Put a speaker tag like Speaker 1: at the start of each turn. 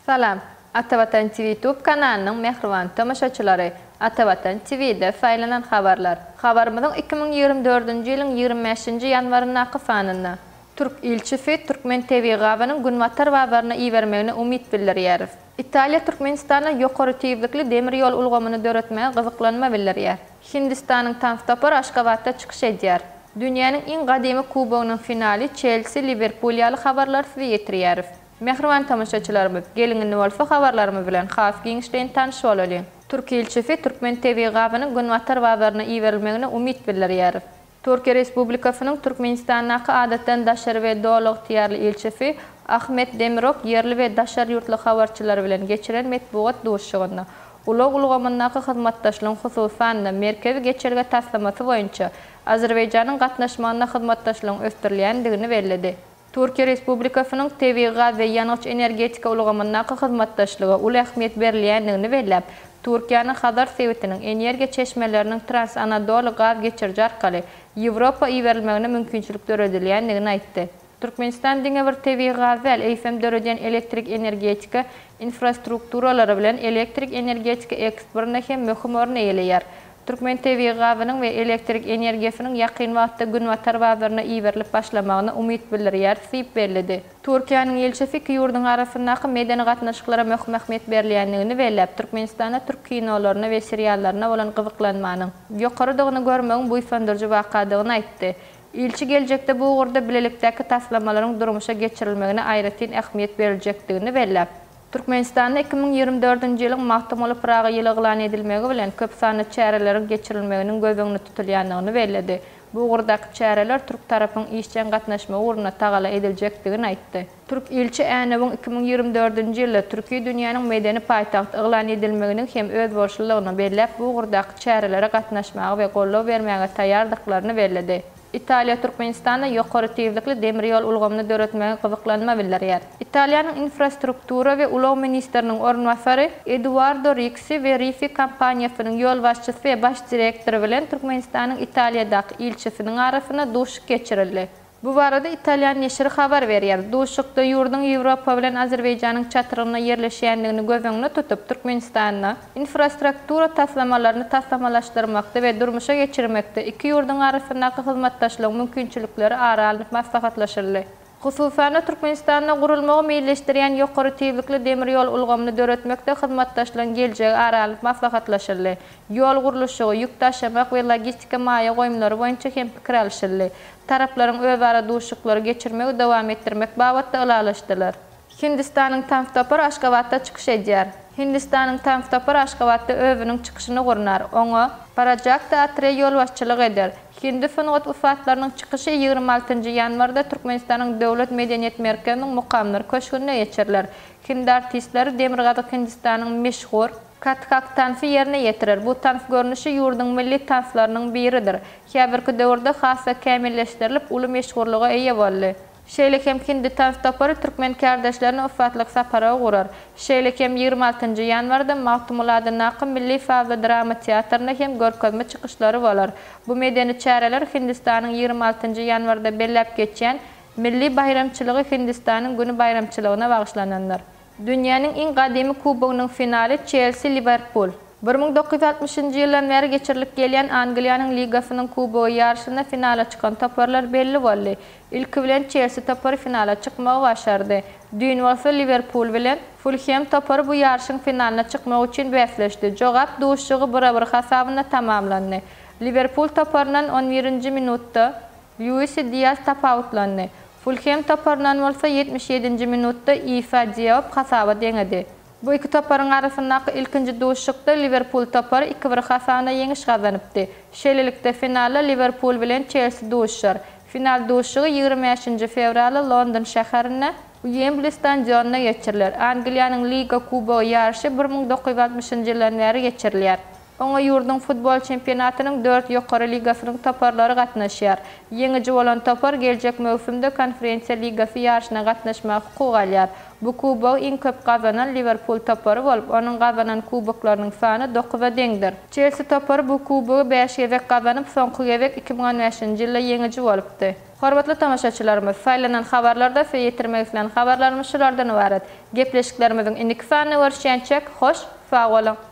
Speaker 1: Salam, Atavatan TV Tube kanalynyň mähriban tomaşaçylary! Atavatan TV-de saýlanan habarlar. Habarymyzyň 2024-nji ýylyň 25-nji ýanwaryndaky sanynda, Türk ilçisi türkmen tebigy gazynyň Günbatar bazaryna ibermegine umyt bildirýäris. Italiýa Türkmenistanda ýokary tizlikli demir ýol ulgamyny döretmäge gyzyklanma bildirýär. Hindistanyň tans topary Aşgabatda çykyş edýär. Dünýäniň iň gadymy kubogynyň finaly Çelsi, Liwerpul ýaly habarlary size ýetirýäris. Mähriban tomaşaçylarymyz, geliň indi bolsa habarlarymyz bilen has giňişleýin tanyş bolalyň. Türk ilçisi türkmen tebigy gazynyň Günbatar bazaryna iberilmegine umyt bildirýäris. Türkiýe Respublikasynyň Türkmenistandaky Adatdan daşary we Doly ygtyýarly ilçisi Ahmet Demirok ýerli we daşary ýurtly habarçylar bilen geçiren metbugat duşuşygynda ulag ulgamyndaky hyzmatdaşlygyň hususan-da, Merkezi geçelge taslamasy boýunça Azerbaýjanyň gatnaşmagynda hyzmatdaşlygyň ösdürilýändigini belledi. Türkiýe Respublikasynyň tebigy gaz we ýangyç-energetika ulgamyndaky hyzmatdaşlyga uly ähmiýet berilýändigini belläp, Türkiýäniň Hazar sebitiniň energiýa çeşmeleriniň Trans-Anadoly gaz geçiriji arkaly Ýewropa iberilmegine mümkinçilik döredilýändigini aýtdy. Türkmenistan diňe bir tebigy gaz däl, eýsem döredýän elektrik energetika infrastrukturalary bilen elektrik energetika eksportynda hem möhüm orun eýeleýär. Türkmen tebigy gazynyň we elektrik energiýasynyň ýakyn wagtda günbatar bazaryna iberilip başlamagyna umyt bildirýäris diýip belledi. Türkiýäniň ilçisi iki ýurduň arasyndaky medeni gatnaşyklara möhüm ähmiýet berilýändigini belläp, Türkmenistanda türk kinolaryna we seriallaryna bolan gyzyklanmanyň ýokarydygyny görmegiň buýsandyryjy wakadygyny aýtdy. Ilçi geljekde bu ugurda bilelikdäki taslamalaryň durmuşa geçirilmegine aýratyn ähmiýet beriljekdigini belläp, Türkmenistanda 2024-nji ýylyň Magtymguly Pyragy ýyly yglan edilmegi bilen, köp sanly çäreleriň geçirilmeginiň göz öňünde tutulýandygyny belledi. Bu ugurdaky çäreler türk tarapyň işjeň gatnaşmagy ugrunda tagalla ediljekdigini aýtdy. Türk ilçi Änewiň 2024-nji ýylda Türki dünýäniň medeni paýtagty yglan edilmeginiň hem özboluşlylygyny belläp, bu ugurdaky çärelere gatnaşmaga we goldaw bermäge taýýardyklaryny belledi. Italiýa Türkmenistanda ýokary tizlikli demir ýol ulgamyny döretmäge gyzyklanma bildirýär. Italiýanyň infrastruktura we ulag ministriniň orunbasary Eduardo Riksi we Rifi kompaniýasynyň ýolbaşçysy we baş direktory bilen Türkmenistanyň Italiýadaky ilçisiniň arasynda duşuşyk geçirildi. Bu barada italýan neşiri habar berýär. Duşuşykda ýurduň Ýewropa bilen Azerbaýjanyň çatrygynda ýerleşýändigini göz öňünde tutup, Türkmenistanda infrastruktura taslamalaryny taslamalaşdyrmakda we durmuşa geçirmekde iki ýurduň arasyndaky hyzmatdaşlygyň mümkinçilikleri ara alnyp maslahatlaşyldy. Hususan-da, Türkmenistanda gurulmagy meýilleşdirýän ýokary tizlikli demir ýol ulgamyny döretmekde hyzmatdaşlygyň geljegi ara alnyp maslahatlaşyldy. Ýol gurluşygy, ýük daşamak we logistika maýa goýumlary boýunça hem pikir alyşyldy. Taraplaryň özara duşuşyklary geçirmegi dowam etdirmek babatda ylalaşdylar. Hindistanyň tans topary Aşgabatda çykyş edýär. Hindistanyň tans topary Aşgabatda özüniň çykyşyny gurnar. Oňa Prajakta Atre ýolbaşçylyk eder. Hindi sungat ussatlarynyň çykyşy 26-njy ýanwarda Türkmenistanyň Döwlet medeniýet merkeziniň Mukamlar köşgünde geçiriler. Hindi artistleri Demirgazyk Hindistanyň meşhur Kathak tansy ýerine ýetirer. Bu tans görnüşi ýurduň milli tanslarynyň biridir. Häzirki döwürde has-da kämilleşdirilip, uly meşhurlyga eýe boldy. Şeýle hem hindi tans topary türkmen kärdeşlerini ussatlyk sapara gurar. Şeýle hem 26-njy ýanwarda Magtymguly adyndaky Milli sazly drama teatrynda hem görkezme çykyşlary bolar. Bu medeni çäreler Hindistanyň 26-njy ýanwarda belläp geçýän milli baýramçylygy Hindistanyň güni baýramçylygyna bagyşlanandyr. Dünýäniň iň gadymy kubogynyň finaly Çelsi, Liwerpul. 1960-njy ýyldan bäri geçirilip gelýän Angliýanyň ligasynyň kubogy ýaryşynda finala çykan toparlar belli boldy. Ilki bilen Çelsi topary finala çykmagy başardy. Düýn bolsa Liwerpul bilen Fulhem topary bu ýaryşyň finalyna çykmak üçin bäsleşdi. Jogap duşuşygy bir-bir hasabynda tamamlandy. Liwerpul toparyndan on birinji minutda Luisi Dias tapawutlandy. Fulhem toparyndan bolsa 77-nji minutda Isa Diop hasaba deňedi. Bu iki toparyň arasyndaky ilkinji duşuşykda Liwerpul topary 2-bir hasabynda ýeňiş gazanypdy. Şeýlelikde, finalda Liwerpul bilen Çelsi duşuşar. Final duşuşygy 25-nji fewralda London şäherinde, Uembli stadionynda geçiriler. Angliýanyň Liga Kubogy ýaryşy 1960-njy ýyldan bäri geçirilýär. Oňa ýurduň futbol çempionatynyň dört ýokary ligasynyň toparlary gatnaşýar. Ýeňiji bolan topar geljek möwsümde Konferensiýa ligasy ýaryşyna gatnaşmaga hukuk alýar. Bu kubogy iň köp gazanan Liwerpul topary bolup, onuň gazanan kuboklarynyň sany dokuza deňdir. Çelsi topary bu kubogy bäş gezek gazanyp, soňky gezek 2015-nji ýylda ýeňiji bolupdy. Hormatly tomaşaçylarymyz, saýlanan habarlarda size ýetirmek islän habarlarymyz şulardan ybarat. Gepleşiklerimiziň indiki sanynda görüşýänçäk, hoş, sag boluň!